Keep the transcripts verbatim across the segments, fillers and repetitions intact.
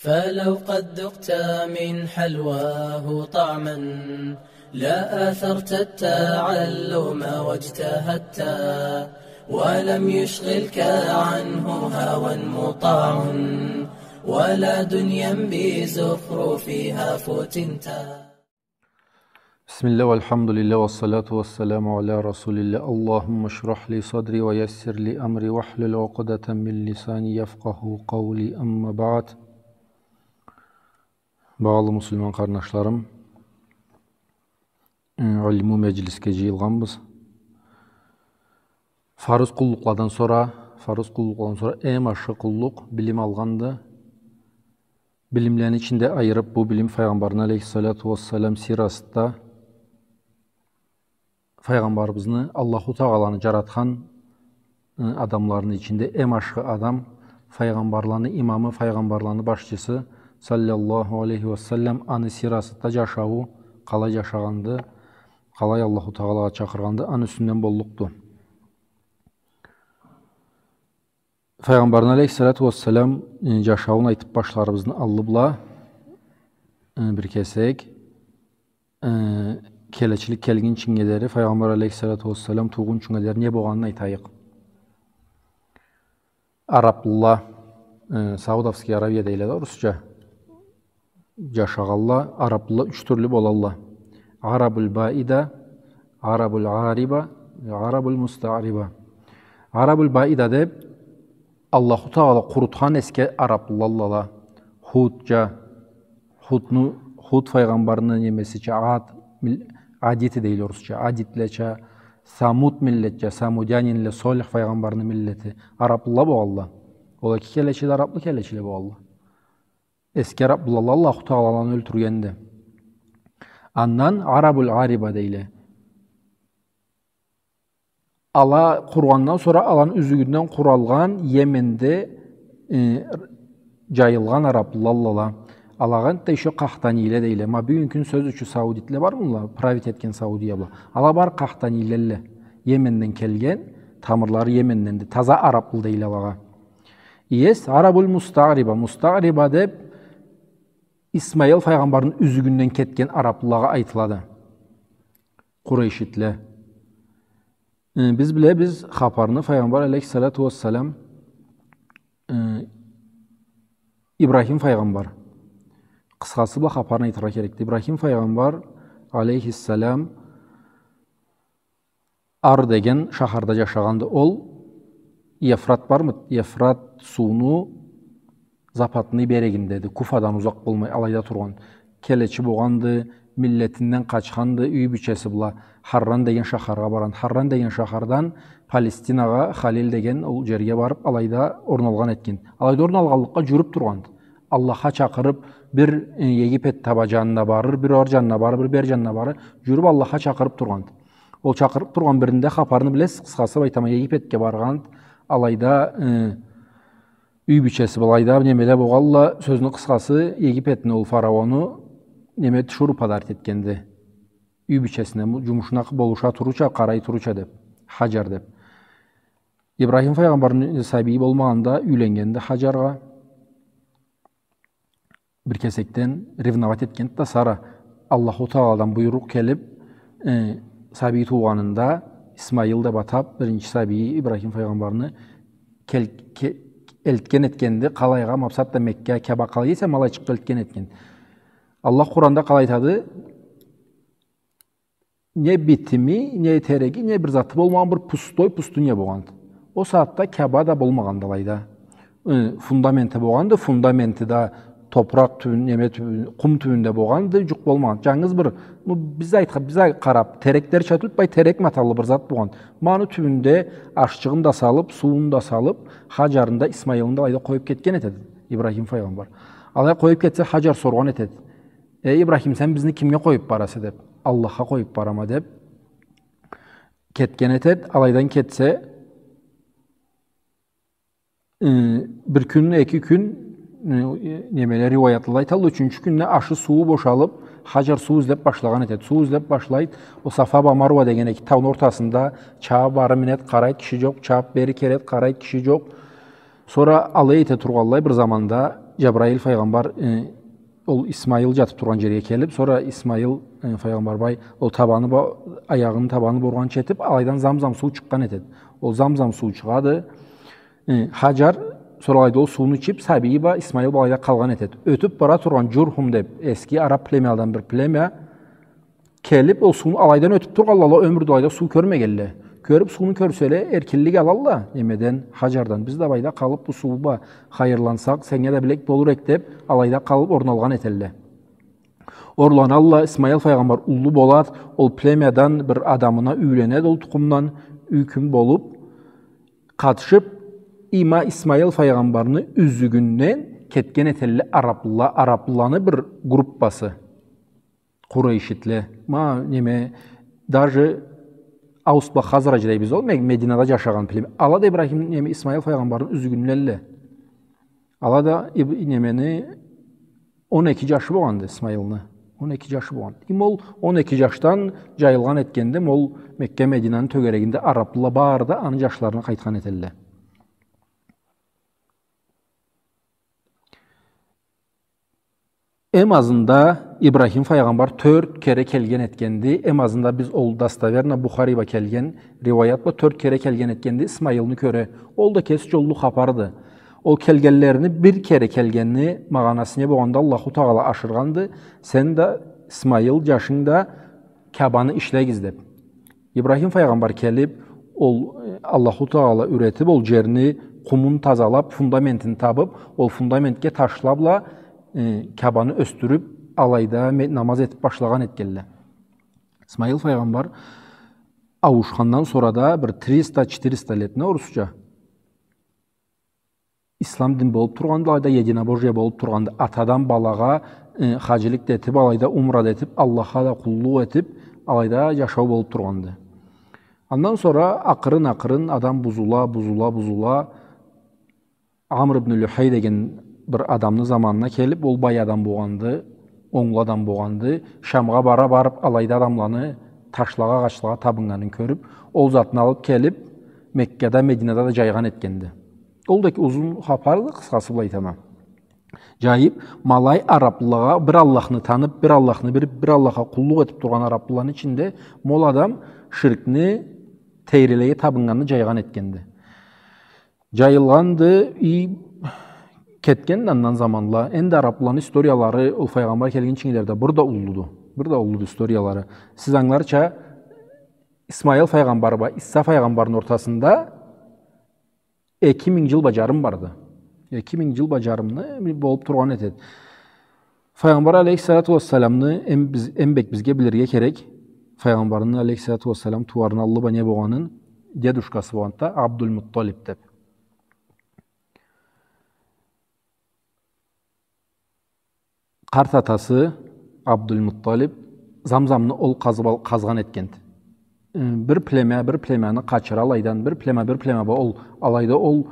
فلو قد ذقت من حلواه طعما لآثرت التعلم واجتهدت، ولم يشغلك عنه هوى مطاع ولا دنيا بزخرفها فتنت. بسم الله والحمد لله والصلاة والسلام على رسول الله. اللهم اشرح لي صدري ويسر لي أمري واحلل عقدة من لساني يفقهوا قولي. أما بعد. Багъалы муслиман къарнашларым, э, илму меджлисге джыйылгъанбыз. Фарыз къуллукъладан сора, фарыз къуллукъладан сора эм ашхы къуллукъ билим алгъанды. Билимлени ичинде айырыб, бу билим Файгъамбарны алейхиссалату уассалам сирасында, Файгъамбарыбызны, Аллаху Тагъаланы джаратхан, ы, адамларыны ичинде эм ашхы адам, файгъамбарланы имамы, файгъамбарланы башчысы, саллаллаху алейхи уа саллам, аны сирасында джашауу, къалай джашагъанды, къалай Аллаху Тагъалагъа чакъыргъанды, аны юсюнден боллукъду. Файгъамбарны алейхиссалату уассалам, э, джашауун айтыб башларыбызны аллы бла, э, бир кесек, э, келечилик келгинчинге дери, Файгъамбар алейхиссалату уассалам туугъунчунга дери не богъанын айтайыкъ. Араблыла, э, Саудовская Аравия дейле да орусча. Джашагъанла, араблыла юч тюрлю болалла. Арабуль баида, арабуль ариба, арабуль мустаъриба. Арабуль баида деб, Аллаху Тагъала къурутхан эсге араблылалла. Худча, Худну, Худ файгъамбарны немесича, Ад мил-, адиты дейле орусча, адитлеча, Самуд миллетча, самудянинле, Солих файгъамбарны миллети, араблыла богъалла. Ол эки келечи да араблы келечиле богъалла. Эсге араблыла Аллаху Тагъала аланы ёлтюргенди. Андан арабуль ариба дейле. Ала къургъандан сора аланы юзюгюнден къуралгъан Йеменде, э, джайылгъан араблылалла. Алагъа энтда ещё къахтанийле дейле. Ма бюгюн кюн сёз ючюн саудитле бармыла, править этген Саудия бла. Ала бары къахтанийлелле. Йеменден келген, тамырлары Йеменденди. Таза араблы дейле алагъа. Иес, арабуль мустаъриба. Мустаъриба деб, Исмаил файгъамбарны юзюгюнден кетген араблылагъа айтылады. Къурейшитле. Э, биз билебиз хапарны, Файгъамбар алейхиссалату уассалам, э, Ибрахим файгъамбар. Къысхасы бла хапарны айтыргъа керекди. Ибрахим файгъамбар алейхиссалам Ар деген шахарда джашагъанды. Ол Евфрат бармыды? Евфрат сууну западный берегиндеди. Куфадан узакъ болмай, алайда тургъан. Келечи богъанды, миллетинден къачханды, юй бийчеси бла Харран деген шахаргъа баргъан. Харран деген шахардан Палестинагъа, Халил деген ол джерге барыб, алайда орналгъан этген. Алайда орналгъанлыкъгъа джюрюб тургъанды. Аллахха чакъырыб, бир, э, Египет таба джанына барыр, бир ар джанына барыр, бир бер джанына барыр. Джюрюб Аллахха чакъырыб тургъанды. Ол чакъырыб тургъан биринде хапарны билесиз, къысхасы айтама, Египетге баргъан, алайда, э, юй бийчеси былайда, немеле богъалла, сёзню къысхасы, Египетни ол фараону, неме, тиширыу подарить этгенди. Юй бийчесине, бу джумушуна болуша турурча, къарай турурча деб, Хаджар деб. Ибрахим файгъамбарны сабийи болмагъанда, юйленнгенди Хаджаргъа. Бир кесекден ревновать этгенди да Сара. Аллаху Тагъаладан буйрукъ келиб, э, сабий туугъанында Исмаил деб атаб, биринчи сабийи Ибрахим файгъамбарны кел-, ке-, элтген этгенди. Къалайгъа, макъсат да Мекка, Каба къалай эсе, ма алайчыкъгъа элтген этген. Аллах Къуранда къалай айтады? Не битими, не тереги, не бир заты болмагъан бир пустой пустыня богъанды. Ол сагъатда Каба да болмагъанды алайда. Э, фундаменти богъанды, фундаменти да топуракъ тюбюн-, неме тюбюн-, къум тюбюнде богъанды, джукъ болмагъанды. Джангыз бир, ну, биз айтха-, биз ай-, къараб, тереклерча тутмай, терек маталлы бир зат богъанды. Ма аны тюбюнде ашчыгъын да салыб, сууун да салыб, Хаджарын да, Исмаилни да алайда къоюб кетген этеди Ибрахим файгъамбар. Алай къоюб кетсе, Хаджар соргъан этеди. Эй, Ибрахим, сен бизни кимге къоюб бараса деб, Аллахха къоюб барама деб, кетген этед. Алайдан кетсе, э, бир кюн, эки кюн, э, немеле, риуаятлада айталла, ючюнчю кюнде ашы, сууу бошалыб, Хаджар суу излеб башлагъан этед. Суу излеб башлайд, ол Сафа бла Маруа деген эки тауну ортасында чабыб ары минед, къарайд, киши джокъ, чабыб бери келед, къарайд, киши джокъ. Сора алай эте тургъанлай бир заманда, Джабраил файгъамбар, э, ол Исмаил джатыб тургъан джерге келиб, сора Исмаил, э, файгъамбар бай ол табаны ба-, аягъыны табаны бургъанча этиб, алайдан Замзам суу чыкъгъан этеди. Ол Замзам суу чыгъады. Э, Хаджар сора алайда ол сууну ичиб, сабийи ба Исмаил ба алайда къалгъан этеди. Ётюб бара тургъан Джурхум деб эски араб племяладан бир племя келиб, ол сууну алайдан ётюб тургъанла, ала ёмюрде алайда суу кёрмегенле. Кёрюб, сууну кёрселе, эркинлик алалла немеден, Хаджардан: «Биз да былайда къалыб, бу суу ба хайырлансакъ, сеннге да билек болур эк», — деб, алайда къалыб орналгъан этелле. Орланалла, Исмаил файгъамбар уллу болад, ол племядан бир адамына юйленед, ол тукъумдан юй-кюн болуб, къатышыб, има Исмаил файгъамбарны юзюгюнден кетген этелле араблыла, араблыланы бир группасы. Къурайшитле. Ма, неме, даже Аус бла Хазрадж дейбиз ол, Ме-, Мединада джашагъан племя. Ала да Ибрахим, неме, Исмаил файгъамбарны юзюгюнденле. Ала да Иб-, немени, он эки джашы болгъанды Исмаилны. Он эки джашы болгъанды. Им ол он эки джашдан джайылгъан этгенди, им ол Мекка, Мединаны тёгерегинде араблыла бары да аны джашларына къайтхан этелле. Эм азында Ибрахим файгъамбар тёрт кере келген этгенди. Эм азында биз ол достоверно Бухари ба келген риваят ба тёрт кере келген этгенди Исмаилни кёре. Ол да кеси джоллу хапарды. Ол келгенлерини бир кере келгенини магъанасы не болгъанды, Аллаху Тагъала ашыргъанды: «Сен да, Исмаил, джашынг да Кябаны ишлегиз», — деб. Ибрахим файгъамбар келиб, ол, э, Аллаху Тагъала юретиб, ол джерни къумун тазалаб, фундаментин табыб, ол фундаментге ташла бла, э, Кябаны ёсдюрюб, алайда ме-, намаз этиб башлагъан этгенле. Исмаил файгъамбар ауушхандан сора да бир триста-четыреста лет, не, орусча, ислам дин болуб тургъанды, алайда единобожие болуб тургъанды. Атадан балагъа, э, хаджилик да этиб, алайда умра да этиб, Аллахха да къуллукъ этиб, алайда джашау болуб тургъанды. Андан сора акъырын-акъырын адам бузула, бузула, бузула. Амр ибн Люхей деген бир адамны заманына келиб, ол бай адам болгъанды, онглу адам болгъанды. Шамгъа бара барыб, алайда адамланы ташлагъа, агъачлагъа табыннганын кёрюб, ол затны алыб келиб, Меккада, Мединада да джайгъан этгенди. Ол да узун хапарды, къысхасы бла айтама. Джайыб, ма алай араблылагъа, бир Аллахны таныб, бир Аллахны билиб, бир Аллахха къуллукъ этиб тургъан араблыланы ичинде ма ол адам ширкни, тейрилеге табыннганны джайгъан этгенди. Джайылгъанды, и кетгенди андан заманла. Энди араблыланы историялары ол файгъамбар келгинчинге дери да бир да уллуду. Бир да уллуду историялары. Сиз ангыларча, Исмаил файгъамбар бла Иса файгъамбарны ортасында эки минг джыл бла джарым барды. Эки минг джыл бла джарымны болуб тургъан этеди. Файгъамбар алейхиссалату уассаламны эм биз, эм бек бизге билирге керек. Файгъамбарны алейхиссалату уассалам тууарыны аллы бла не болгъанын, дедушкасы болгъанды Абдулмутталиб деб. Къарт атасы Абдулмутталиб Замзамны ол къазыб ал-, къазгъан этгенди. Э, бир племя бир племяны къачыра алайдан, бир племя бир племя бла ол алайда ол,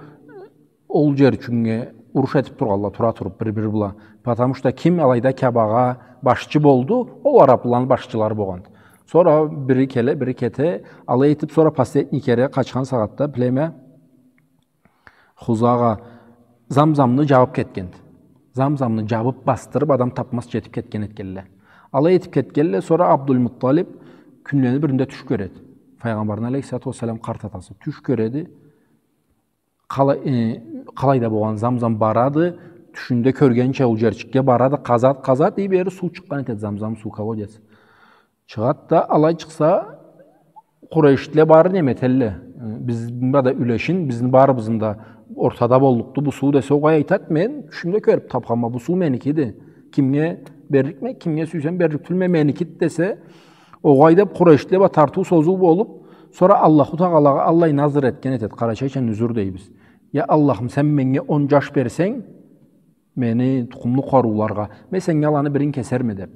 ол джер ючюннге уруш этиб тургъанла, тура туруб бир-бири бла. Потому что ким алайда Кябагъа башчы болду, ол араблыланы башчылары болгъанды. Сора бири келе, бири кете, алай этиб, сора последний кере къачхан сагъатда племя Хузагъа Замзамны джабыб кетгенди. Замзамны джабыб, басдырыб, адам табмазча этиб кетген этгенле. Алай этиб кетгенле, сора Абдулмутталиб кюнлени биринде тюш кёреди. Файгъамбарны алейхиссалату уассалам къарт атасы тюш кёреди. Къала-, э, къалайда болгъан Замзам барады, тюшюнде кёргенча ол джерчикге барады, къазад, къазад, и бери суу чыкъгъан этеди, Замзам суу, колодец. Чыгъад да, алай чыкъса, къурайшитле бары неме этелле. Э, бизни бла да юлешин, бизни барыбызны да ортада боллукъду бу суу десе, огъай айтад: «Мен тюшюмде кёрюб табханма, бу суу меникиди. Кимге берликме, кимге сюйсем берлик тюлме, меникиди», — десе, огъай деб, къурайшитле бла тартыу-созуу болуб, сора Аллаху Тагъалагъа аллай назыр этген этед, къарачайча нюзюр дейбиз. «Я Аллахым, сен меннге он джаш берсенг, мени тукъумну къуарыуларгъа, мен сеннге аланы бирин кесерме», — деб.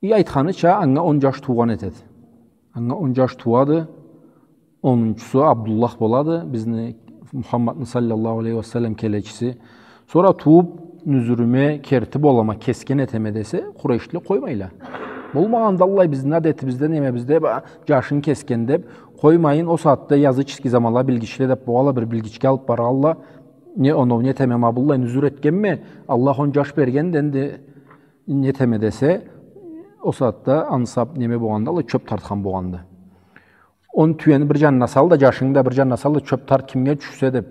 И айтханыча, анга он джаш туугъан этеди. Анга он джаш тууады, онунчусу Абдуллах болады, бизни Мухаммадны саллаллаху алейхи ва саллам келечиси. Сора тууб, нюзюрюме керти болама, кесген этеме десе, къурайшитле къоймайла. Болмагъанды аллай, бизни адетибизде, немебизде, ба, джашын кесген деб къоймайын, ол сагъатда языческий заманла билгичле деб болгъанла, бир билгичге алыб баргъанла, Не, оноу, не этеме, ма быллай нюзюр этгенме, Аллах он джаш бергенди, энди не этеме десе, ол сагъатда ансаб неме болгъанды, алай чёб тартхан болгъанды. Он тюени бир джанына сал да, джашынгы да бир джанына сал да, чёб тарт, кимге тюшсе деб.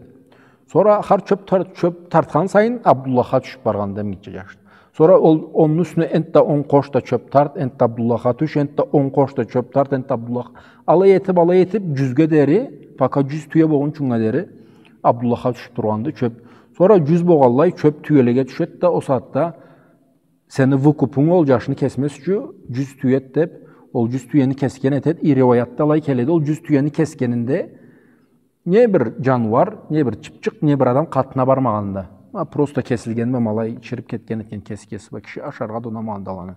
Сора хар чёб тар-, чёб тартхан сайын Абдуллахха тюшюб баргъанды, эм гитче джаш. Сора ол онну юсюне энтда он къош да чёб тарт, энтда Абдуллахха тюш, энтда он къош да чёб тарт, энтда Абдуллах. Алай этиб, алай этиб, джюзге дери, пока джюз тюе болгъунчунга дери Абдуллахха тюшюб тургъанды чёб. Сора джюз болгъанлай чёб тюелеге тюшед да, ол сагъатда сени выкупунг ол джашны кесмез ючюн джюз тюед деб, ол джюз тюени кесген этед. И риуаятда алай келеди, ол джюз тюени кесгенинде не бир джаныуар, не бир чыпчыкъ, не бир адам къатына бармагъанды. Ма просто кесилгенди, ма алай чырыб кетген этген кеси-кеси, ма киши ашаргъа да унамагъанды аланы.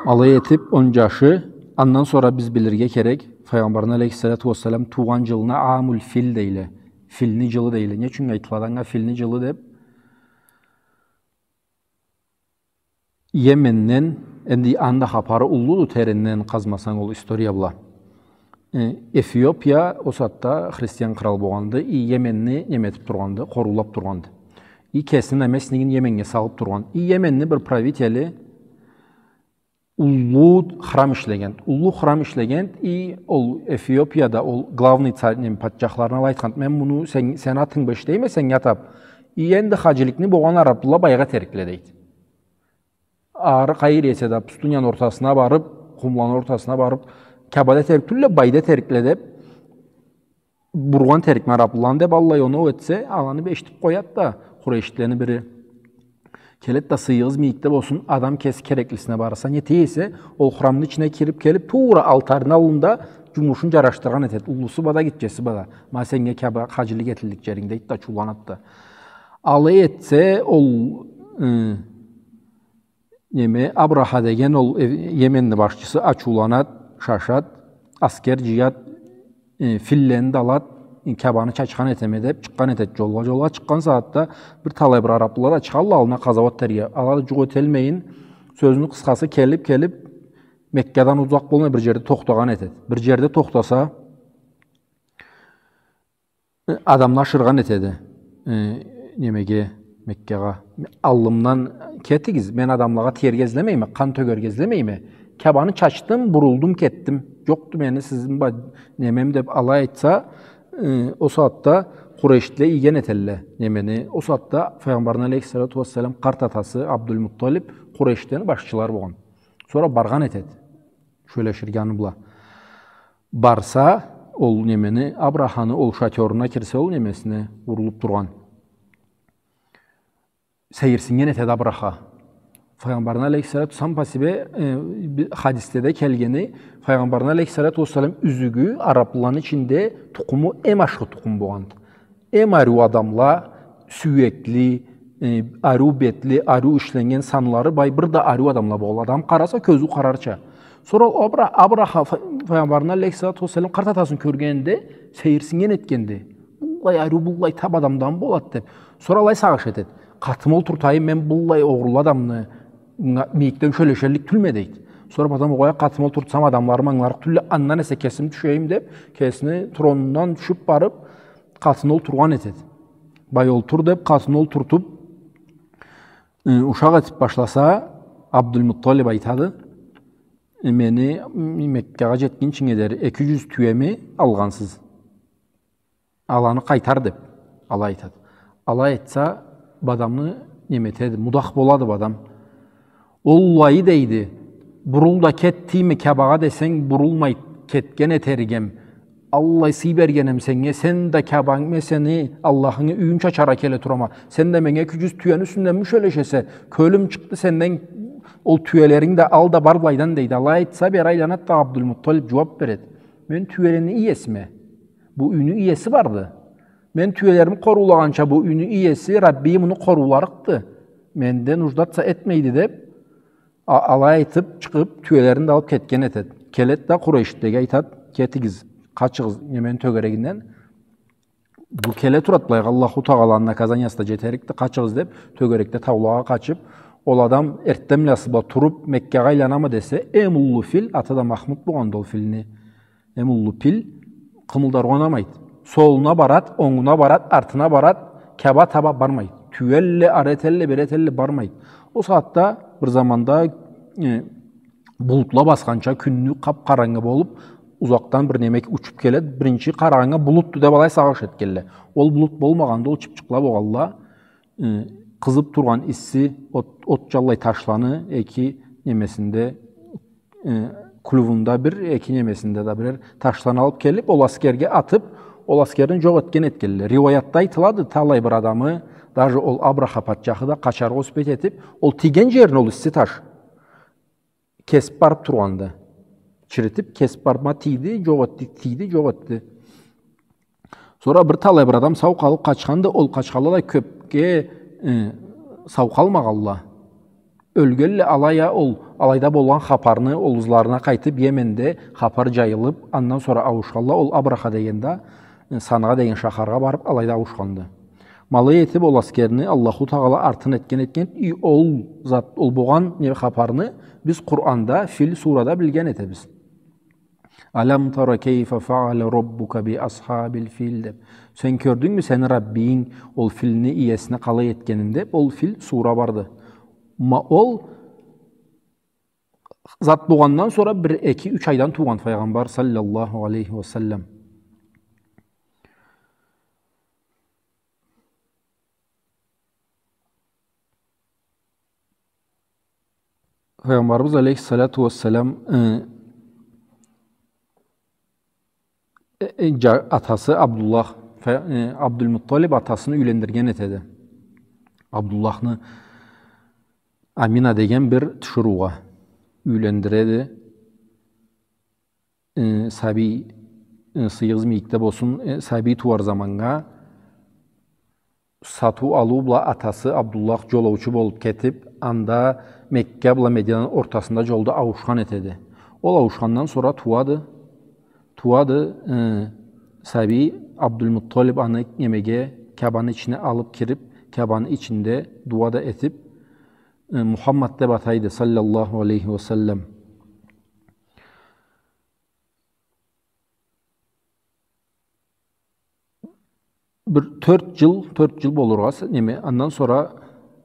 Алай этиб, он джашы, андан сора биз билирге керек, Файгъамбарны алейхиссалату уассалам туугъан джылына амуль фил дейле, филни джылы дейле. Не ючюн айтыладаннга филни джылы деб? Йеменден, энди анда хапары уллуду, теренден къазмасанг ол история бла. Э, Эфиопия ол сагъатда христиан кърал болгъанды, и Йеменни неме этиб тургъанды, къоруулаб тургъанды. И кесини наместнигин Йеменнге салыб тургъан. И Йеменни бир правители уллу храм ишлеген. Уллу храм ишлеген, и ол Эфиопияда ол главный царь, неме, патчахларына алай айтхан: «Мен муну сен, сени атынг бла ишлейме, сеннге атаб. И энди хаджиликни болгъан арабла байгъа этерикле», — дейди. Ары къайры эсе да, пустыняны ортасына барыб, къумланы ортасына барыб, Кябада этерик тюлле, байда этерикле деб, бургъан этерикме араблыланы деб, аллай оноу этсе, аланы бир эшитиб къояд да, къурейшлени бири. Келед да, сыйыгъыз мийикде болсун, адам кеси кереклисине барса, не эте эсе, ол храмны ичине кириб келиб, туура алтарны аллында джумушун джарашдыргъан этед. Уллусу бла да, гитчеси бла да. Ма сеннге Кяба хаджилик этиллик джеринг, дейд да, ачыуланад да. Алай этсе, ол, ы, неме, Абраха деген ол, э, Йеменни башчысы ачыуланад, шашад, аскер джыяд, э, филлени да алад, э, Кябаны чачхан этеме деб, чыкъгъан этед джолгъа. Джолгъа чыкъгъан сагъатда бир талай бир араблыла да чыгъалла аллына къазауат этерге. Ала да джукъ этелмейин, сёзню къысхасы, келиб, келиб, Меккадан узакъ болмай бир джерде тохтагъан этед. Бир джерде тохтаса, Адамла ашыргъан этеди. Э, немеге, Меккагъа. «Аллымдан кетигиз, мен адамлагъа тиерге излемейме, къан тёгерге излемейме. Кябаны чачдым, бурулдум, кетдим. Джокъду мени сизни ба-, немем», — деб алай айтса, э, ол сагъатда къурейшлиле ийген этелле немени. Ол сагъатда Файгъамбарны алейхиссалату уассалам къарт атасы Абдулмутталиб къурейшлени башчылары болгъан. Сора баргъан этед. Сёлеширге аны бла. Барса, ол немени, Абраханы ол шатёруна кирсе, ол немесине урулуб тургъан. Сейирсиннген этеди Абраха. Файгъамбарны алейхиссалату, сам по себе, э, би-, хадиследе келгени, Файгъамбарны алейхиссалату уассалам юзюгю араблыланы ичинде тукъуму эм ашхы тукъум болгъанды. Эм ариу адамла, сюекли, э, ариу бетли, ариу ишленнген санлары бай, бир да ариу адамла болгъан. Адам къараса, кёзю къарарча. Сора ол Абра-, Абраха фа-, Файгъамбарны алейхиссалату уассалам къарт атасын кёргенинде, сейирсиннген этгенди. «Быллай ариу, быллай таб адамдан болад», — деб. Сора алай сагъыш этед. «Къатыма олтуртайым мен быллай огъурлу адамны, мынга мийикден сёлешеллик тюлме», — дейд. Сора адам: «Огъай, къатыма олтуртсам, адамларым ангыларыкъ тюлле, андан эсе кесим тюшейим», — деб, кесини тронундан тюшюб барыб, къатына олтургъан этед. «Бай, олтур», — деб, къатына олтуртуб, э, ушакъ этиб башласа, Абдулмутталиб айтады: «Э, мени Меккагъа джетгинчинге дери эки джюз тюеми алгъансыз. Аланы къайтар», — деб, алай айтады. Алай айтса, бу адамны неме этеди, мудах болады бу адам. «Оллахи, — дейди, — бурул да кет тийме Кябагъа десенг, бурулмай кетген этерик эм. Аллай сый бергенем сеннге, сен да Кябанг, мен сени Аллахынгы юйюн чачаргъа келе турама. Сен да меннге эки джюз тюени юсюнденми сёлешесе, кёлюм чыкъды сенден, ол тюелеринги да ал да бар былайдан», — дейди. Алай айтса, бери айланад да, Абдулмутталиб джууаб беред: «Мен тюелени иесиме. Бу юйню иеси барды. Мен тюелерими къоруулагъанча, бу юйню иеси, Раббийи муну къорууларыкъды. Менде нуждаться этмейди», — деб, а-, алай айтыб, чыгъыб, тюелерин да алыб кетген этед. Келед да, къурейшлилеге айтад: «Кетигиз, къачыгъыз немени тёгерегинден. Бу келе турад былайгъа, Аллаху Тагъаланы наказаниясы да джетерикди, къачыгъыз», — деб, тёгерекде таулагъа къачыб, ол адам эртденбласы бла туруб, Меккагъа айланама десе, эм уллу фил, аты да Махмуд болгъанды ол филни, эм уллу пил къымылдаргъа унамайды. Солуна барат, онгуна барат, артына барат, Каба таба бармайт. Тюелле, ары этелле, бери этелле, бармайт. Ол сагъатда бир заманда, э, булутла басханча, кюнню къап-къарангы болуп, узакъдан бир неме учуп келет, биринчи къарагъаннга булутду деп алай сагъыш этгелле. Ол булут болмагъанды, ол чыпчыкъла болгъалла, э, къызып тургъан исси от, отчаллай ташланы эки немесинде, э, клювунда бир, эки немесинде да бирер ташланы алып келип, ол аскерге атып, ол аскерни джокъ этген этгелле. Риуаятда айтылады, талай бир адамы, даже ол Абраха патчахы да къачаргъа успеть этип, ол тийген джерин ол исси таш кесип барып тургъанды. Чиритип, кесип барып, ма тийди, джокъ этди, тийди, джокъ этди. Сора бир талай бир адам сау къалып къачханды, ол къачханла да кёпге, э, сау къалмагъалла. Ёлгелле алай а, ол, алайда болгъан хапарны ол ызларына къайтып, Йеменде хапар джайылып, андан сора ауушхалла, ол Абраха деген да, э, Санаа деген шахаргъа барып, алайда ауушханды. Ма алай этип ол аскерни Аллаху Тагъала артын этген, этген, и ол зат, ол болгъан не хапарны биз Къуранда, Фил сурада билген этебиз. «Алам тара кейфа фаала раббука би асхабил фил», — деп. Сен кёрдюнгмю сени Раббинг ол филни иесине къалай этгенин деп, ол Фил сура барды. Ма ол зат болгъандан сора бир, эки, юч айдан туугъан Файгъамбар саллаллаху алейхи ва саллам. Файгъамбарыбыз алейхиссалату вассалам, э, э, э, джа-, атасы Абдуллах, фа-, э, Абдулмутталиб атасыны юйлендирген этеди. Абдуллахны Амина деген бир тиширыугъа юйлендиреди. Э, сабий, э, сыйыгъыз мийикде болсун, э, сабий тууар заманнга сатыу-алыу бла атасы Абдуллах джолоучу болуп кетип, анда Мекка бла Мединаны ортасында джолда ауушхан этеди. Ол ауушхандан сора тууады, тууады, э, сабий, Абдулмутталиб аны немеге, Каабаны ичине алып кирип, Каабаны ичинде дуа да этип, э, Мухаммад деп атайды, саллаллаху алейхи ва саллам. Бир тёрт джыл, тёрт джыл болургъа, с-, неме, андан сора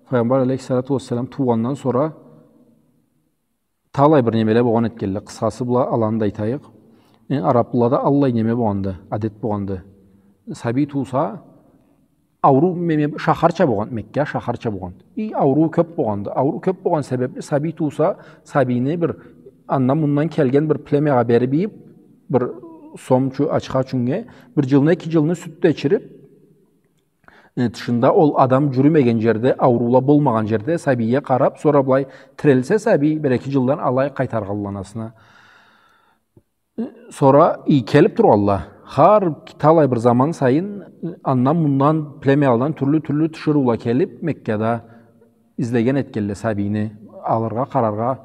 Файгъамбар алейхиссалату вассалам туугъандан сора талай бир немеле болгъан этгелле. Къысхасы бла аланы да айтайыкъ. Э, араблылада аллай неме болгъанды, адет болгъанды. Сабий тууса, ауруу, ме-, ме-, шахарча болгъан, Мекка шахарча болгъан. И ауруу кёп болгъанды. Ауруу кёп болгъан себепли сабий тууса, сабийни бир андан-мундан келген бир племягъа берип ийип, бир сомчу, ачха ючюннге, бир джылны, эки джылны сют да ичирип, э, тышында ол адам джюрюмеген джерде, ауруула болмагъан джерде сабийге къарап, сора былай тирилсе сабий, бир-эки джылдан алай къайтаргъалла анасына. Сора и келип тургъалла. Хар талай бир заман сайын андан-мундан, племяладан тюрлю-тюрлю тиширыула келип, Меккада излеген этгелле сабийни алыргъа, къараргъа.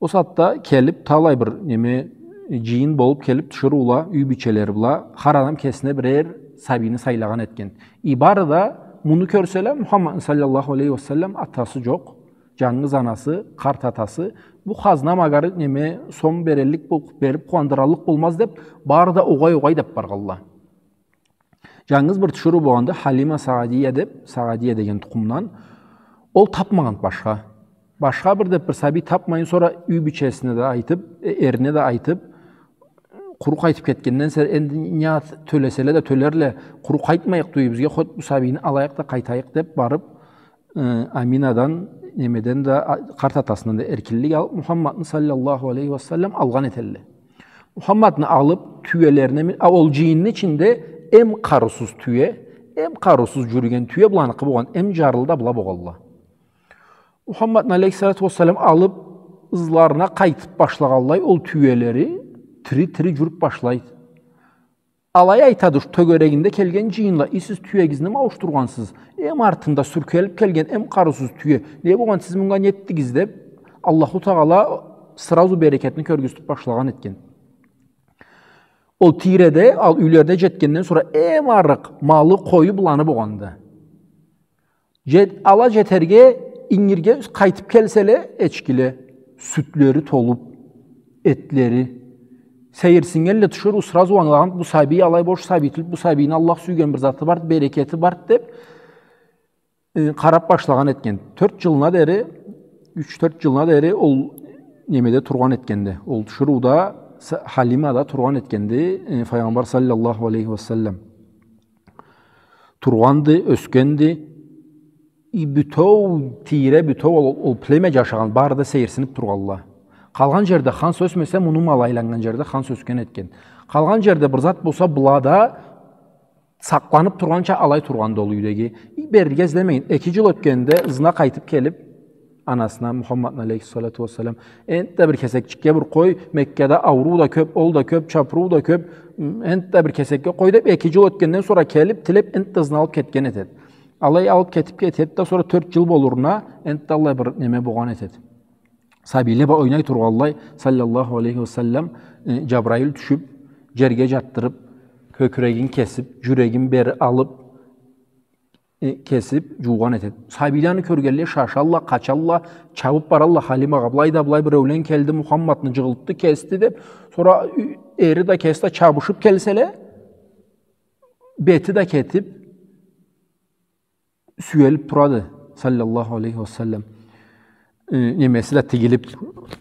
Ол сагъатда келип, талай бир неме, джыйын болуп келип, тиширыула, юй бийчелери бла, хар адам кесине бирер сабийни сайлагъан этген. И бары да муну кёрселе, Мухаммадны саллаллаху алейхи ва саллам атасы джокъ. Джангыз анасы, къарт атасы, бу хазна магары неме, сом береллик бол-, берип къууандыраллыкъ болмаз деп, бары да огъай-огъай деп баргъалла. Джангыз бир тиширыу болгъанды, Халима Сагъадия деп, Сагъадия деген тукъумдан. Ол тапмагъан башха. Башха бир деп бир сабий тапмайын, сора юй бийчесине да айтып, э, эрине да айтып, къуру къайтып кетгенден сора, энди не тёлеселе да тёлерле, къуру къайтмайыкъ да юйюбюзге, хоть бу сабийни алайыкъ да къайтайыкъ деп барып, э, Аминадан, немеден да, а, къарт атасындан да эркинлик алып, Мухаммадны саллаллаху алейхи ва саллам алгъан этелле. Мухаммадны алып, тюелерине ми-, а, ол джыйынны ичинде эм къарыусуз тюе, эм къарыусуз джюрюген тюе быланыкъы болгъан, эм джарлы да была болгъалла. Мухаммадны алейхиссалату вассалам алып, ызларына къайтып башлагъанлай, ол тюелери тири-тири джюрюп башлайды. Алай айтады, ушу тёгерегинде келген джыйынла: «И, сиз тюегизними ауушдургъансыз? Эм артында сюркелип келген эм къарыусуз тюе. Не болгъан, сиз мунга нетдигиз?» — деп, Аллаху Тагъала сразу берекетни кёргюзтюп башлагъан этген. Ол тийреде, ал юйлерине джетгенден сора эм арыкъ малы, къою быланы болгъанды. Джет-, ала джетерге, ингирге къайтып келселе, эчкиле, сютлери толуп, этлери, Сейирсиннгенле тиширыу, сразу ангылагъан, бу сабий алай бош сабий тюл, бу сабийни Аллах сюйген бир заты бар, берекети бар деп, э, къарап башлагъан этген. Тёрт джылына дери, юч-тёрт джылына дери ол немеде тургъан этгенди. Ол тиширыуда, Са-, Халимада тургъан этгенди, э, Файгъамбар саллаллаху алейхи ва саллам. Тургъанды, ёсгенди. И бютеу, тийре бютеу ол, ол племя джашагъан, бары да сейирсинип тургъанла. Къалгъан джерде ханс ёсмесе, муну малы айланнган джерде ханс ёсген этген. Къалгъан джерде бир зат болса, была да сакъланып тургъанча алай тургъанды ол юйдеги. И берирге излемеген. Эки джыл ётгенде ызына къайтып келип, анасына, Мухаммадны алейхиссалату вассалам, энтда бир кесекчикге бир къой, Меккада ауруу да кёп, ол да кёп, чапырыу да кёп, м, энтда бир кесекге къой деп, эки джыл ётгенден сора келип, тилеп, энтда ызын алып кетген этед. Алай алып кетип кетед да, сора тёрт джыл болуруна, энтда аллай бир неме болгъан этед. Сабийле бла ойнай тургъанлай, саллаллаху алейхи ва саллам, э, Джабраил тюшюп, джерге джатдырып, кёкюрегин кесип, джюрегин бери алып, э, кесип, джуугъан этед. Сабийле аны кёргенлей шашалла, къачалла, чабып баралла Халимагъа. Былай да былай биреулен келди, Мухаммадны джыгъылтды, кесди деп. Сора ю-, эри да кеси да чабышып келселе, бети да кетип, сюелип турады, саллаллаху алейхи ва саллам. Э, немеси да тигилип,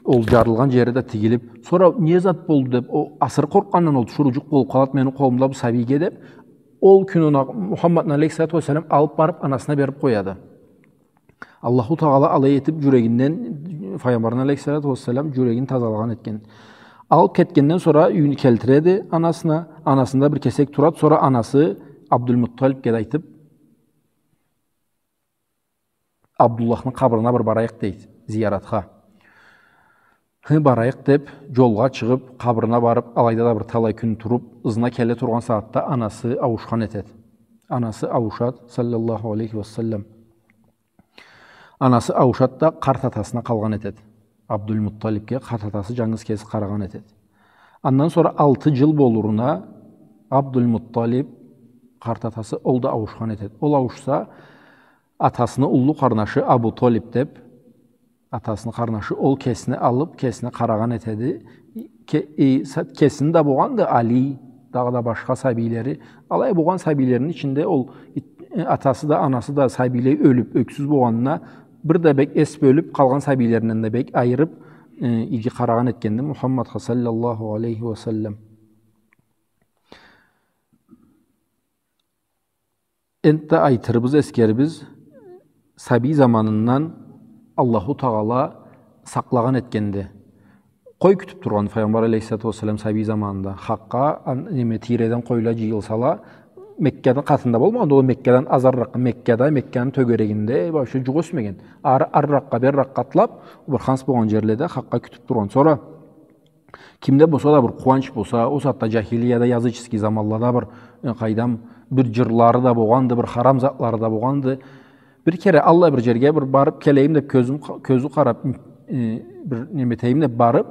ол джарылгъан джери да тигилип. Сора не зат болду деп, о асыры къоркъгъандан ол тиширыу джукъ болуп къалады мени къолумда бу сабийге деп, ол кюн аны Мухаммадны алейхиссалату вассалам алып барып анасына берип къояды. Аллаху Тагъала алай этип джюрегинден, Файгъамбарны алейхиссалату вассалам джюрегин тазалагъан этген. Алып кетгенден сора юйюне келтиреди анасына, анасында бир кесек турады, сора анасы Абдулмутталипге да айтып, Абдуллахны къабырына бир барайыкъ, дейди, зияратха. Хы, барайыкъ деп, джолгъа чыгъып, къабырына барып, алайда да бир талай кюн туруп, ызына келе тургъан сагъатда анасы ауушхан этед. Анасы ауушад, саллаллаху алейхи ва саллам. Анасы ауушад да, къарт атасына къалгъан этед. Абдулмутталипге къарт атасы джангыз кеси къарагъан этед. Андан сора алты джыл болуруна Абдулмутталип, къарт атасы, ол да ауушхан этед. Ол ауушса, атасыны уллу къарнашы Абу Толип деп, атасыны къарнашы, ол кесини алып, кесине къарагъан этеди. Ке-, и, са-, кесини да болгъанды Али, дагъыда башха сабийлери. Алай болгъан сабийлерини ичинде ол ит-, э, атасы да, анасы да сабийлей ёлюп, ёксюз болгъанына, бир да бек эс бёлюп, къалгъан сабийлеринден да бек айырып, э, иги къарагъан этгенди Мухаммадха саллаллаху алейхи ва саллам. Энтда айтырыбыз, эсгерирбиз, сабий заманындан Аллаху Тагъала сакълагъан этгенди. Къой кютюп тургъан Файгъамбар алейхиссалату вассалам сабий заманында. Хакъгъа, ан-, неме, тийреден къойла джыйылсала, Мекканы къатында болмагъанды, ол Меккадан аз арыракъгъа, Меккада, Мекканы тёгерегинде, вообще джукъ ёсмеген. Ар-, арыракъгъа, бериракъгъа атлап, бир ханс болгъан джерледе хакъгъа кютюп тургъан. Сора кимде болса да бир къууанч болса, ол сагъатда джахилияда, языческий заманлада бир, э, къайдам, бир джырлары да болгъанды, бир харам затлары да болгъанды. Бир кере аллай бир джерге бир барып келейим деп кёзюм, кёзю къарап, э, бир неме этейим деп барып,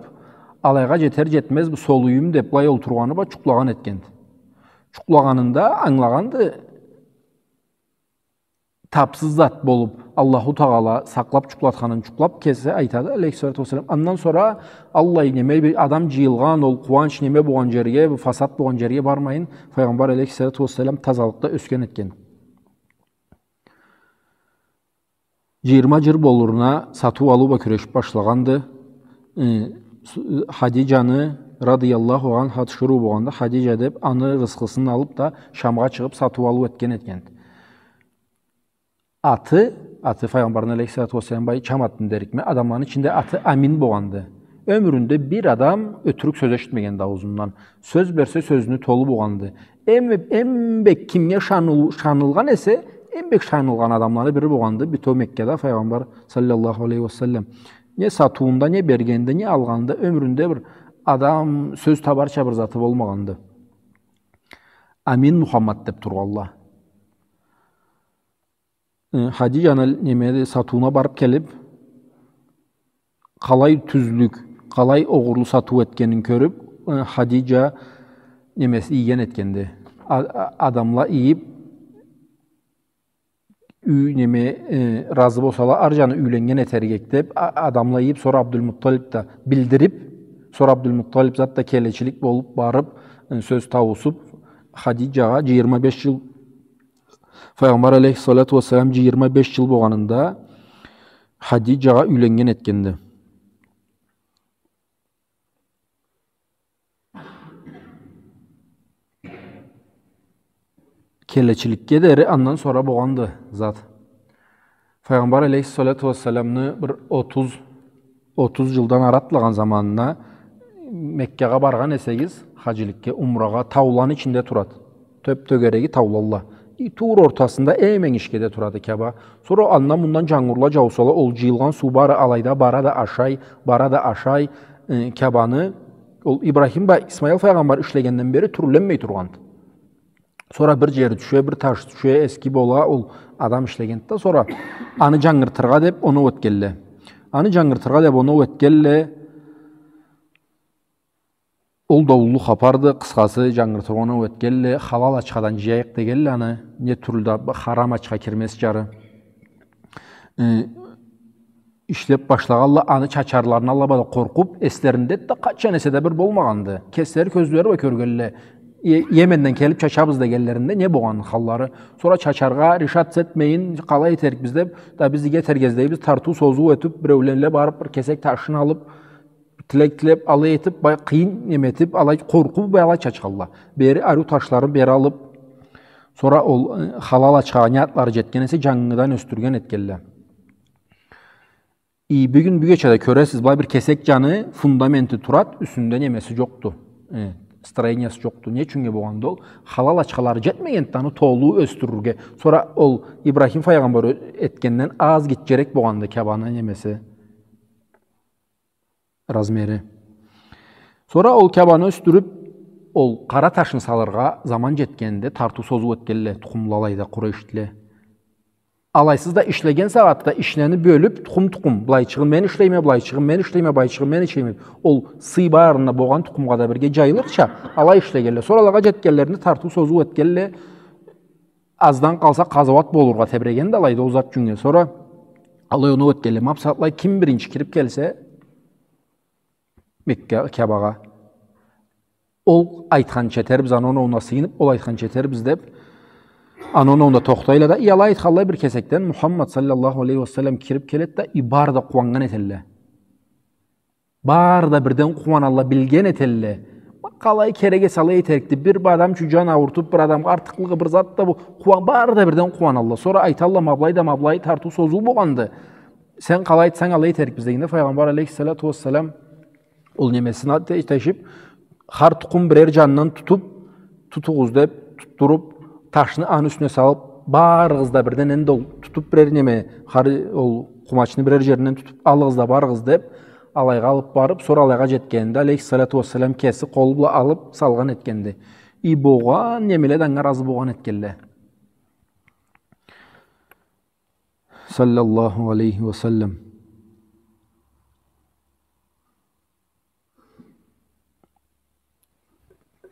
алайгъа джетер-джетмез бир солуюм деп, былай олтургъаны бла джукълагъан этгенди. Джукълагъанында ангылагъанды, тапсыз зат болуп, Аллаху Тагъала сакълап джукълатханын джукълап кеси айтады, алейхиссалату вассалам. Андан сора аллай неме, бир адам джыйылгъан, ол къууанч неме болгъан джерге, бир фасад болгъан джерге бармайын, Файгъамбар алейхиссалату вассалам тазалыкъда ёсген этген. Джыйырма джыл болуруна сатыу-алыу бла кюрешип башлагъанды. Э, с-, Хадиджаны, радыяллаху анха, тиширыу болгъанда, Хадиджа деп, аны рысхысын алып да, Шамгъа чыгъып сатыу-алыу этген этген. Аты, аты Файгъамбарны алейхиссалату вассалам бай Чам атын дерикме, адамланы ичинде аты Амин болгъанды. Ёмюрюнде бир адам ётюрюк сёз эшитмегенди аузундан. Сёз берсе, сёзюню толу болгъанды. Эм, эм бек кимге шаныл-, шанылгъан эсе, эм бек шанылгъан адамланы бири болгъанды бютеу Меккада Файгъамбар саллаллаху алейхи ва саллам. Не сатыуунда, не бергенде, не алгъанында ёмюрюнде бир адам сёз табарча бир заты болмагъанды. Амин Мухаммад деп тургъанла. Э, Хадиджаны, неме, сатыууна барып келип, къалай тюзлюк, къалай огъурлу сатыу этгенин кёрюп, э, Хадиджа, немеси, ийген этгенди. А-, а-, адамла ийип, юй, неме, э, разы болсала, ар джаны юйленнген этерик эди деп, а-, адамла ийип, сора Абдулмутталип да билдирип, Сора Абдулмутталиб зат да келечилик болуб барыб, э, сёз тауусуб, Хадиджагъа джыйырма беш джыл, Файгъамбар алейхиссалату уассалам джыйырма беш джыл болгъанында Хадиджагъа юйленнген этгенди. Келечиликге дери андан сора болгъанды зат. Файгъамбар алейхиссалату уассаламны бир отуз, отуз джылдан ары атлагъан заманына Меккагъа баргъан эсегиз, хаджиликге, умрагъа, тауланы ичинде турады. Тёп-тёгереги таулалла. И туура ортасында эм энгишгеде турады Каба. Сора андан-мындан джангурла джаусала, ол джыйылгъан суу бары алайда бара да ашай, бара да ашай, э, Кабаны. Ол Ибрахим бла Исмаил файгъамбар ишлегенден бери тюрленмей тургъанды. Сора бир джери тюше, бир таш тюше, эски бола, ол адам ишлегенди да, сора аны джангыртыргъа деб оноу этгелле. Аны джангыртыргъа деб оноу этгелле. Ол да уллу хапарды, къысхасы, джангыртыргъа оноу этгелле, халал ачхадан джыяйыкъ дегелле аны, не тюрлю да харам ачха кирмез джары. Э, ишлеб башлагъалла, аны чачарларына алай бла да къоркъуб, эслеринде да къачан эсе да бир болмагъанды. Кеслери кёзлери бла кёргелле, Е-, Йеменден келиб чачабыз дегенлеринде не болгъан халлары. Сора чачаргъа решаться этмейин, къалай этерикбиз деб, да биз иги этерге излейбиз, тартыу-созуу этиб, биреуленле барыб, бир кесек ташын алыб, тилек тилеб, алай этиб, бай-, къыйын неме этиб, алай къоркъуу бла алай чачхалла. Бери ариу ташларын бери алыб, сора ол, э, халал ачхагъа не затлары джетген эсе, джангыдан ёсдюрген этгелле. И бюгюн, бюгече да кёресиз, былай бир кесек джаны, фундаменти турад, юсюнде немеси джокъду. Э, строениясы джокъду. Не ючюннге болгъанды ол? Халал ачхалары джетмегенди аны толу ёсдюрюрге. Сора ол Ибрахим файгъамбар ё-, этгенден аз гитчерек болгъанды Кабаны немеси, размери. Сора ол Кабаны ёсдюрюб, ол къара ташны салыргъа заман джетгенде тартыу-созуу этгелле тукъумла алайда, къурейшлиле. Алайсыз да ишлеген сагъатда ишлени бёлюб, тукъум-тукъум, былайчыгъын мен ишлейме, былайчыгъын мен ишлейме, былайчыгъын мен ишлейме. Ол сый барына болгъан тукъумгъа да бирге джайылырча, алай ишлегелле. Сора алагъа джетгенлеринде тартыу-созуу этгелле, аздан къалса къазауат болургъа тебрегенди алайда ол зат ючюннге. Сора алай оноу этгелле, мапсатлай ким биринчи кириб келсе, Мекка, Кабагъа. Ол айтханча этербиз, аны оноуна сыйыныб, ол айтханча этербиз деб, аны оноунда тохтайла да, и алай айтханлай бир кесекден Мухаммад саллаллаху алейхи ва саллам кириб келед да, и бары да къууаннган этелле. Бары да бирден къууаналла, билген этелле. Къалай керек эсе алай этерикди. Бир адам ючюн джан аурутуб, бир адамгъа артыкълыгъы бир зат да бу. Къууан-, бары да бирден къууаналла. Сора айталла, ма былай да, ма былай тартыу-созуу болгъанды. Сен къалай айтсанг, алай этерикбиз дегенде, Файгъамбар алейхиссалату вассалам ол немесин ат-, тешиб, хар тукъум бирер джанындан тутуб, тутугъуз деб, тутдуруб, ташны аны юсюне салыб, барыгъыз да бирден энди ол тутуб бирер неме, хар ол къумачны бирер джеринден тутуб, алыгъыз да барыгъыз деб, алайгъа алыб барыб, сора алайгъа джетгенинде, алейхиссалату вассалам кеси къолу бла алыб, салгъан этгенди. И болгъан немеле да анга разы болгъан этгелле. Саллаллаху алейхи ва саллам.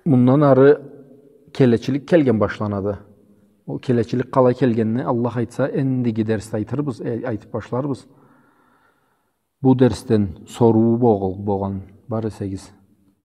Мындан ары келечилик келген башланады. Ол келечилик къалай келгенин, Аллах айтса, эндиги дерсде айтырбыз, э, айтыб башларбыз. Бу дерсден соруу богъ-, богъан бар эсегиз,